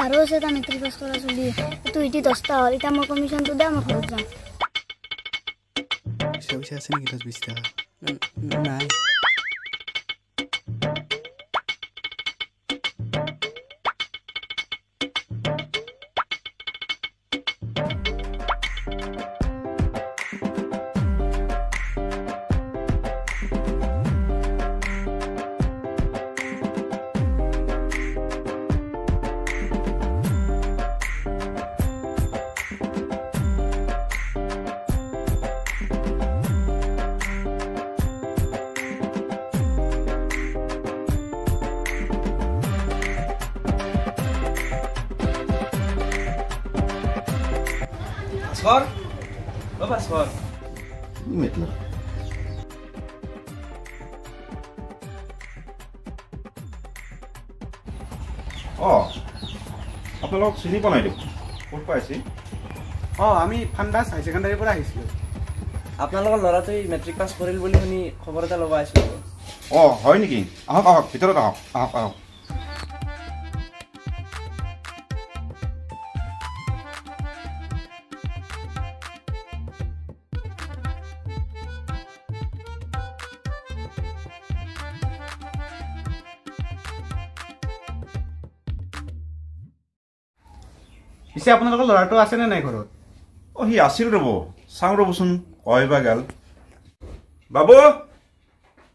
আৰু আছে এটা মেট্ৰিক পাছ কৰা চলি। এইটো ইটি 10টা হ'ল। এতিয়া মই কমিশ্যনটো দে, মই ঘৰত যাম। পইচা পইচা আছে নেকি 10-20 টকা? নাই। ভাস্কৰ, অ ভাস্কৰ, অঁ আপোনালোকক চিনি পোৱা নাই দেখোন, ক'ত পাইছে? অঁ আমি ফাণ্ডাছ হাই ছেকেণ্ডাৰীৰ পৰা আহিছিলোঁ। আপোনালোকৰ ল'ৰাটোৱে মেট্ৰিক পাছ কৰিল বুলি শুনি খবৰ এটা ল'ব আহিছিলোঁ। অঁ হয় নেকি? আহক আহক, ভিতৰত আহক, আহক আহক। পিছে আপোনালোকৰ ল'ৰাটো আছেনে নাই ঘৰত? অঁ সি আছিল ৰ'ব, চাওঁ ৰ'বচোন কয় বা গেল। বাবু,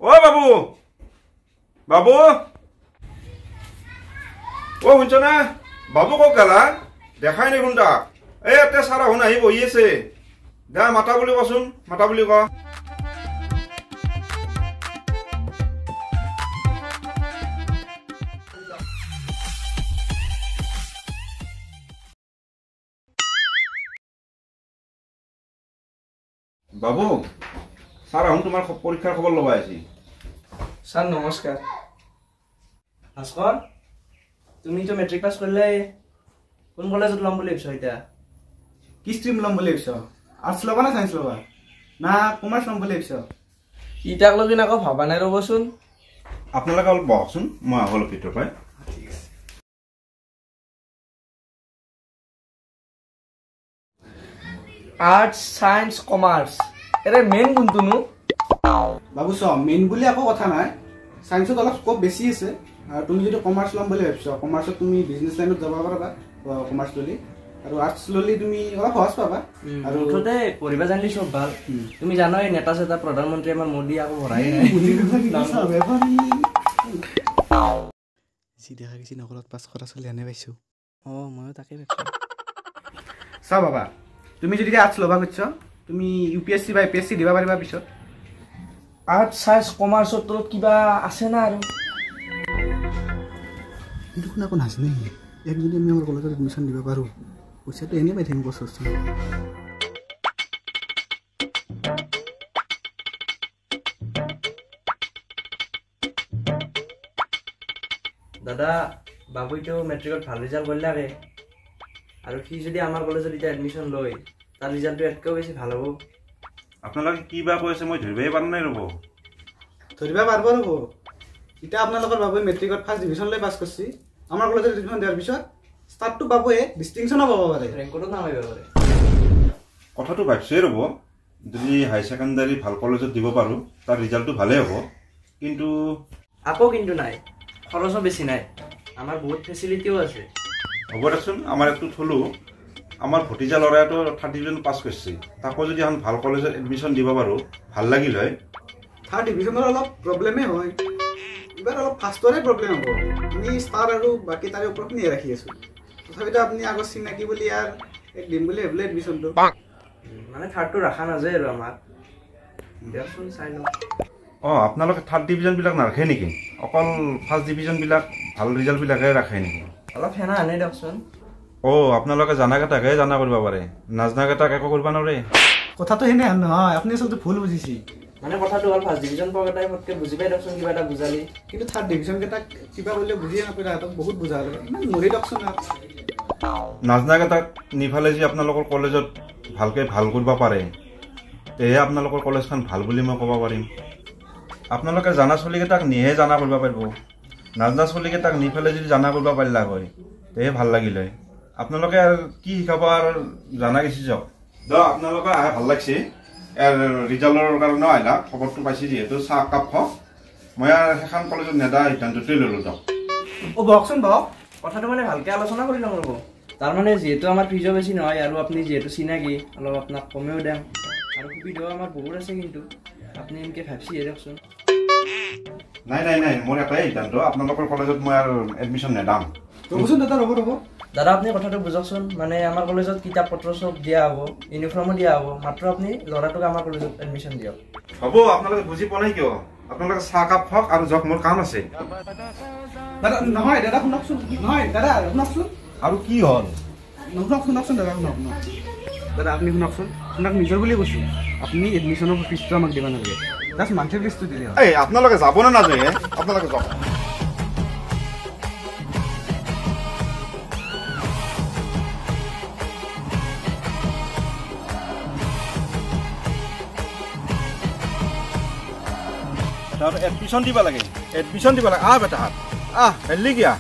অ' বাবু, বাবু, অ' শুনছ না? বাবু ক'ত গেলা? দেখাই নাই দেখোন তাক। এই ইয়াতে চাৰা শুন আহি বহি আছে। দে মাতা বুলি কচোন, মাতা বুলি ক। বাবু, ছাৰ আহোঁ তোমাৰ পৰীক্ষাৰ খবৰ ল'ব আহিছে। ছাৰ নমস্কাৰ। ভাস্কৰ, তুমিতো মেট্ৰিক পাছ কৰিলে, কোন কলেজত ল'ম বুলি ভাবিছ এতিয়া? কি ষ্ট্ৰীম ল'ম বুলি ভাবিছ? আৰ্টছ ল'বা না চায়েন্স ল'বা না কমাৰ্চ ল'ম বুলি ভাবিছ? ইটাক লগিন আকৌ ভবা নাই ৰ'বচোন। আপোনালোকে অলপ বহকচোন, মই আহোঁ অলপ ভিতৰৰ পৰাই। ঠিক আছে। আৰ্টছ, চায়েন্স, কমাৰ্চ এৰে মেইন কোনটোনো? বাবু চ, মেইন বুলি একো কথা নাই। চায়েন্সত অলপ স্ক'প বেছি আছে, আৰু তুমি যদি কমাৰ্চ ল'ম বুলি ভাবিছ, কমাৰ্চত তুমি বিজনেছ লাইনত যাব পাৰবা কমাৰ্চ ল'লি, আৰু আৰ্টছ ল'লি তুমি অলপ সহজ পাবা। আৰু মুঠতে পঢ়িব জানিলে চব ভাল। তুমি জানাই নেতা চেতা প্ৰধানমন্ত্ৰী আমাৰ মোদী আকৌ ভৰাই নাই। যি দেখা গৈছে নকলত পাছ কৰা চলি আনে পাইছোঁ। অঁ ময়ো তাকে ভাবিছোঁ। চা বাবা, তুমি যদি আৰ্টছ ল'বা খুজিছ, তুমি ইউ পি এছ চি বা এ পি এছ চি দিব পাৰিবা পিছত। আৰ্টছ, চায়েন্স, কমাৰ্চৰ তলত কিবা আছে না আৰু? দেখোন আকৌ নাজানে। ইয়াক যদি আমি আমাৰ কলেজত এডমিশ্যন দিব পাৰোঁ, পইচাটো এনেই পাই থাকিম বছৰ। দাদা, বাবুইতো মেট্ৰিকত ভাল ৰিজাল্ট কৰিলাকে, আৰু সি যদি আমাৰ কলেজত এতিয়া এডমিশ্যন লয়, তাৰ ৰিজাল্টটো ইয়াতকৈও বেছি ভাল হ'ব। আপোনালোকে কি বা কৈ আছে মই ধৰিবই পৰা নাই ৰ'ব। ধৰিব পাৰিব ৰ'ব। এতিয়া আপোনালোকৰ বাবুৱে মেট্ৰিকত ফাৰ্ষ্ট ডিভিশ্যন লৈ পাছ কৰিছে। আমাৰ কলেজত এডমিশ্যন দিয়াৰ পিছত ষ্টাৰ্টটো পাবয়ে, ডিষ্টিংশ্যনো পাব পাৰে, ৰেংকতো নামাৰিব পাৰে। কথাটো ভাবছোঁৱে ৰ'ব, যদি হাই ছেকেণ্ডাৰী ভাল কলেজত দিব পাৰোঁ তাৰ ৰিজাল্টটো ভালেই হ'ব। কিন্তু আকৌ কিন্তু নাই, খৰচো বেছি নাই, আমাৰ বহুত ফেচিলিটিও আছে। হ'ব দেচোন, আমাৰ একটো থলোঁ। আমাৰ ভতিজা ল'ৰাটো থাৰ্ড ডিভিজন পাছ কৰিছে, তাকো যদি এখন ভাল কলেজত এডমিশ্যন দিব পাৰোঁ ভাল লাগিল হয়। থাৰ্ড ডিভিজনৰ অলপ প্ৰব্লেমেই হয়, এইবাৰ অলপ ফাৰ্ষ্টৰে প্ৰব্লেম হ'ব। আমি ষ্টাৰ আৰু বাকী তাৰে ওপৰখিনিয়ে ৰাখি আছোঁ। তথাপিতো আপুনি আগত চিনাকি বুলি ইয়াৰ এক দিম বুলি ভাবিলে এডমিশ্যনটো মানে থাৰ্ডটো ৰখা নাযায় আৰু আমাৰ। দিয়কচোন চাই লওঁ। অঁ আপোনালোকে থাৰ্ড ডিভিজনবিলাক নাৰাখে নেকি? অকল ফাৰ্ষ্ট ডিভিজনবিলাক ভাল ৰিজাল্টবিলাকহে ৰাখে নেকি? অলপ সেনা আনে দিয়কচোন। অঁ আপোনালোকে জানাকেইটাকহে জানা কৰিব পাৰে, নাজানাকেইটাক একো কৰিব নোৱাৰে। কথাটো সেনে নহয়, আপুনি আচলতে ভুল বুজিছে। মানে কথাটো হ'ল ফাৰ্ষ্ট ডিভিজন পোৱাকেইটাই ফটকৈ বুজি পাই দিয়কচোন, কিবা এটা বুজালি। কিন্তু থাৰ্ড ডিভিজনকেইটাক কিবা কৰিলে বুজিয়ে নাপায়, তাহাঁতক বহুত বুজা লাগে। ইমান মৰি দিয়কচোন। নাজানাকেইটাক নিফালে যে আপোনালোকৰ কলেজত ভালকৈ ভাল কৰিব পাৰে, তেহে আপোনালোকৰ কলেজখন ভাল বুলি মই ক'ব পাৰিম। আপোনালোকে জানা চলিকেইটাক নিহে জানা কৰিব পাৰিব, নাজনা চলিকেইটাক নি পেলাই যদি জানা কৰিব পাৰিলা হয়, তেহে ভাল লাগিল হয়। আপোনালোকে আৰু কি শিকাব আৰু জানা গৈছে যাওক। দিয়ক, আপোনালোকে আহে ভাল লাগছে। ইয়াৰ ৰিজাল্টৰ কাৰণেও আহিলা, খবৰটো পাইছে যিহেতু চাহ কাপ খাওক। মই আৰু সেইখন কলেজত নেদা সিদ্ধান্তটোৱে ল'লোঁ দিয়ক। অ' বহকচোন বহক। কথাটো মানে ভালকৈ আলোচনা কৰি লওঁ ৰ'ব। তাৰমানে যিহেতু আমাৰ ফিজো বেছি নহয় আৰু আপুনি যিহেতু চিনাকি, অলপ আপোনাক কমেও দাম আৰু সুবিধাও আমাৰ বহুত আছে, কিন্তু আপুনি এনেকৈ ভাবছিহে দিয়কচোন। নাই নাই নাই, মোৰ এটাই সিদ্ধান্ত, আপোনালোকৰ কলেজত মই আৰু এডমিশ্যন নেদাম। ৰ'বচোন দাদা, ৰ'ব ৰ'ব। দাদা আপুনি কথাটো বুজকচোন, মানে আমাৰ কলেজত কিতাপ পত্ৰ চব দিয়া হ'ব, ইউনিফৰ্মো দিয়া হ'ব, মাত্ৰ আপুনি ল'ৰাটোক আমাৰ কলেজত এডমিশ্যন দিয়ক। হ'ব, আপোনালোকে বুজি পোৱা নাই কিয়? আপোনালোকে চাহ কাপ খাওক আৰু যাওক, মোৰ কাম আছে। দাদা নহয়, দাদা শুনকচোন, নহয় দাদা শুনকচোন। আৰু কি হ'ল? শুনক শুনকচোন দাদা, শুনক শুনক দাদা, আপুনি শুনকচোন, আপোনাক নিজৰ বুলি কৈছোঁ, আপুনি এডমিশ্যনৰ ফিজটো আমাক দিব নালাগে, জাষ্ট মান্থলি ফিজটো দিলে হ'ল। এই আপোনালোকে যাব নে নাযায়? আপোনালোকে যাওক। তাৰ এডমিশ্যন দিব লাগে, এডমিশ্যন দিব লাগে। আহ বেটা হাত, আহ হেল্লি কিয়া।